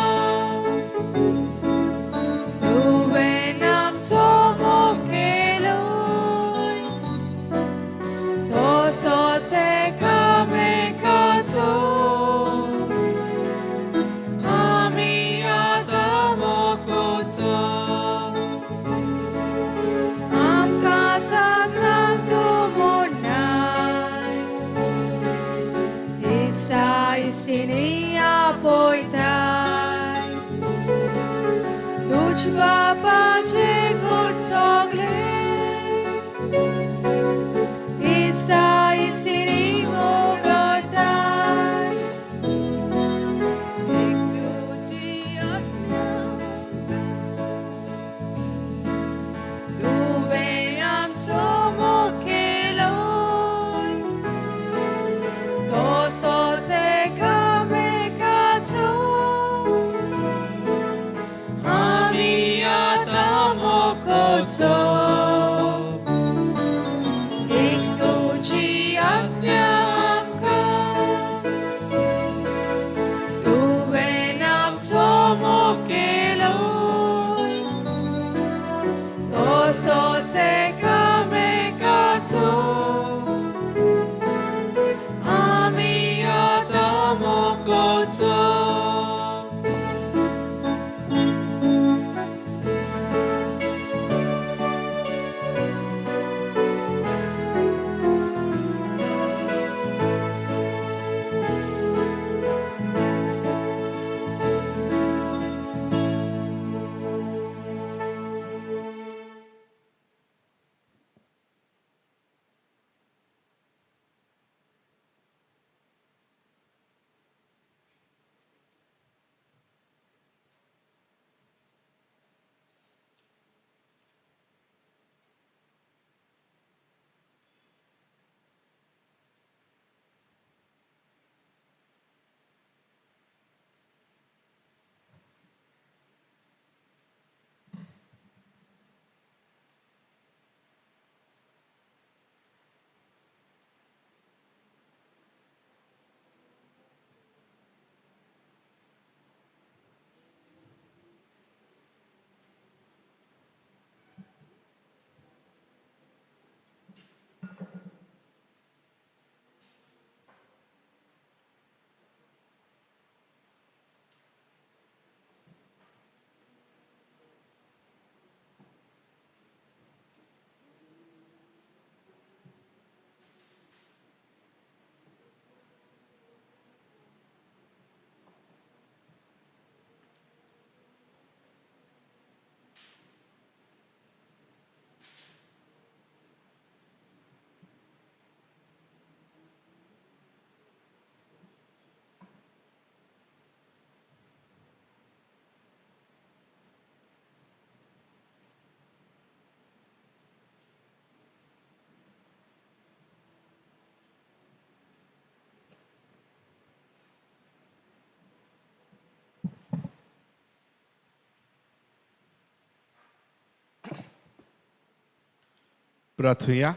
इस्तिनी आपयताय तुज बापाचे गोड सगळे इस्ता इस्तिनी मोगताय एक तुजी आज्ञा तुवें आमचो मोग केलो तसोच एकामेकाचो आमी आतां मोग करचो एक तुजी आज्ञा आमकां तुवें आमचो मोग केलो तसोच एकामेकाचो आमी आतां मोग करचो.
प्रार्थुया.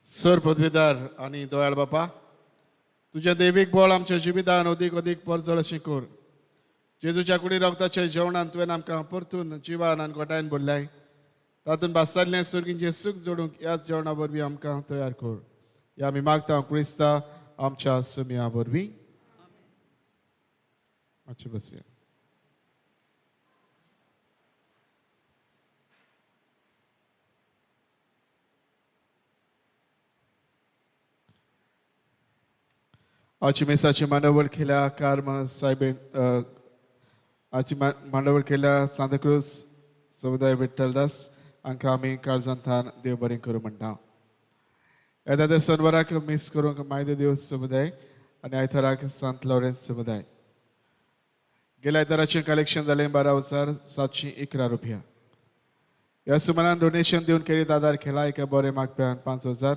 सर पदवीदार आनी दयाळ बापा, तुज्या देवीक बळ आमच्या जिवितान अदीक अदीक परजळ अशें कर. जेजूच्या कुडी रक्ताच्या जेवणान तुवें आमकां परतून जिवान आनी गोटायन भरल्याय, तातूंत भासतालें सुर्गींचें सूख जोडूंक ह्याच जेवणा वरवीं आमकां तयार कर. ह्या आमी मागता क्रिस्ता आमच्या सुमया वरवीं. मातशें बसया. आजची मिसाची मांडावळ केल्या कार्म सायबेन, आजची मांडावळ केल्या सांताक्रूज समुदाय विठ्ठलदास हांकां आमी काळजांतल्यान देव बरें करूं म्हणटा. येता त्या शनवाराक मीस करूंक मायदे देव समुदाय आनी आयताराक सांत लॉरेन्स समुदाय. गेल्या आयताराचें कलेक्शन जालें 12,711 रुपया. ह्या सुमारान डोनेशन दिवन केरीत आदार केला एका बरें मागप्यान 5,000,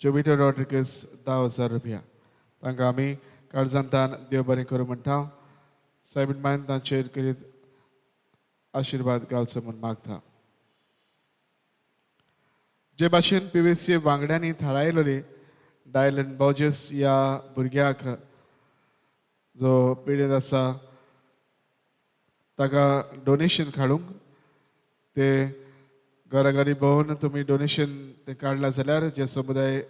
जोविटो रॉड्रिगस 10,000 रुपया. तांकां आमी काळजांतल्यान देव बरें करूं म्हणटा. सायबीण मायन तांचेर करीत आशिर्वाद घालचो म्हूण मागता. जे भाशेन पी व्ही सी वांगड्यांनी थारायलेली डायलन बॉजेस ह्या भुरग्याक जो पिडेंत आसा ताका डोनेशन काडूंक ते घराघरी भोंवन तुमी डोनेशन तें काडलां जाल्यार जे समुदाय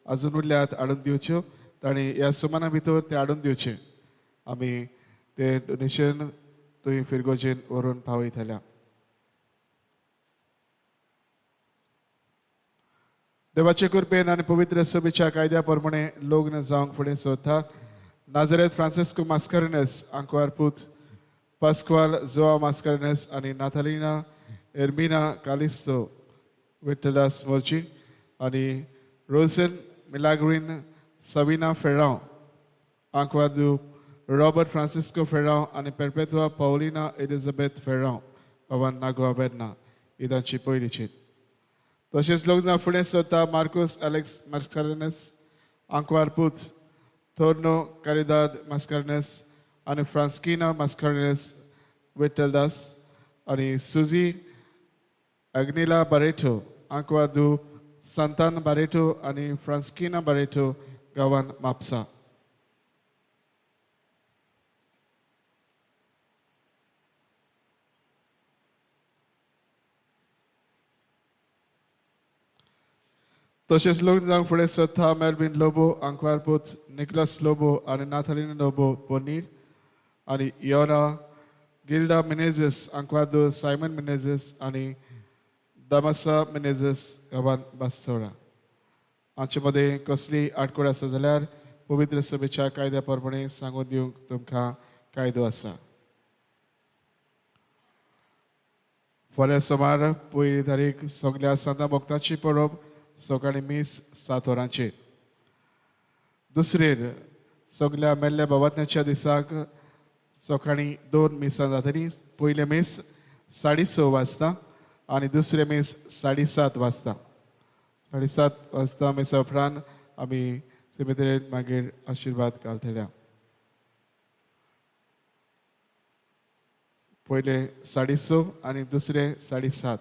अजून उरल्यात हाडून दिवच्यो, तांणी ह्या सुमाना भितर ते हाडून दिवचे. आमी ते डोनेशन तुवें फिरगोजेन व्हरून पावयतल्या. देवाचे कृपेन आनी पवित्र सभेच्या कायद्या प्रमाणे लग्न जावंक फुडें सोदता नाजरेत फ्रांसिस्को मास्करेनस आंकवार पूत पास्क्वाल जोआ मास्करेनस आनी नाथालिना एर्मिना कालिस्तो विठ्ठलास मोर्ची आनी रोसन मिलाग्रीन सविना फेरांव आंकवादू रॉबर्ट फ्रांसिस्को फेरांव आनी पेरपेतवा पावलिना एलिझाबेथ फेरांव पवन नागोवा वेर्ना ही तांची पयली चीट. तशेंच लग्न फुडें सोदता मार्कोस एलेक्स मास्करेनस आंकवार पूत तोर्नो कारिदाद मास्करेनस आनी फ्रांस्किना मास्करेनस विठ्ठलदास आनी सुजी अग्निला बारेटो आंकवादू सांतान बारेटो आनी फ्रांस्किना बारेटो गांवान म्हापसा. तशेंच लग्न जावंक फुडें सोदता मेलवीन लोबो आंकवार पूत निकलस लोबो आनी नाथालीन लोबो पनीर आनी योना गिल्डा मिनेझीस आंकवादो सायमन मिनेझीस आनी दामासा मिनेझीस गांवान बास्तोरा. हांचे मदें कसली आडखळ आसा जाल्यार पवित्र सभेच्या कायद्या प्रमाणे सांगून दिवंक तुमकां कायदो आसा. फाल्यां सोमार 1 तारीख सगल्या सांता भक्ताची परब सकाळी मीस 7 वरांचेर. दुसरेर सगल्या मेल्ल्या बाबात्न्याच्या दिसाक सकाळी 2 मिसां जातली. पयलें मीस 6:30 वाजता आनी दुसरें मीस 7:30 वाजता. 7:30 वाजता मिसा उपरांत आमी सेमितेरीन मागीर आशिर्वाद घालतल्या. पयलें 6:30 आनी दुसरें 7:30.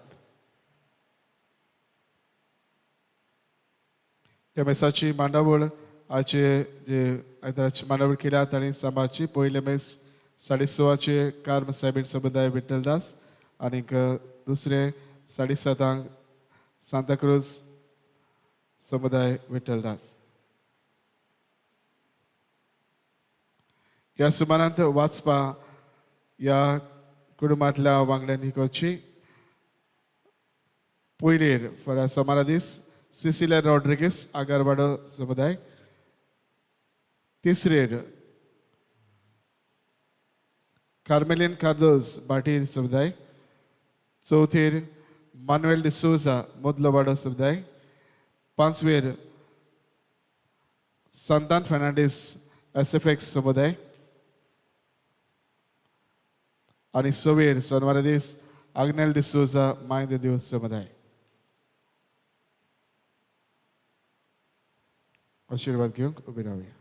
त्या मेसाची मांडावळ आयचे जे आयताराची मांडावळ केल्या तांणी सांबाळची. पयलें मेस 6:30 कार्म सायबीण समुदाय विठ्ठलदास आनीक दुसरें 7:30 सांताक्रूज समुदाय विठ्ठलदास. ह्या सुमारांत वाचपा ह्या कुटुंबांतल्या वांगड्यांनी करची. पयलीर फाल्यां सोमारा दीस सिसिलिया रॉड्रिगीस आगरवाडो समुदाय. तिसरेर कार्मेलीन कार्दोज भाटीर समुदाय. चवथेर मानुएल डिसोजा मोदलोवाडो समुदाय. पांचवेर सांतान फेर्नांडीस SFX समुदाय आनी सवेर सोनवारा दीस आग्नेल डिसोजा माय दे दिवस समुदाय. आशीर्वाद घेवंक उबे रावया.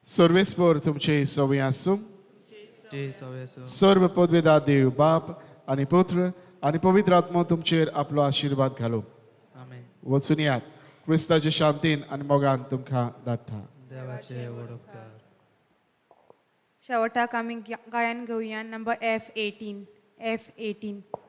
सर्वेस्पर तुमचे सवय आसूं. सर्व पदवेदा देव बाप आनी पुत्र आनी पवित्र आत्मो तुमचेर आपलो आशिर्वाद घालूं. वचून यात क्रिस्ताचे शांतीन आनी मोगान तुमकां धाडटा.
शेवटाक आमी गायन घेवया नंबर F18 F18.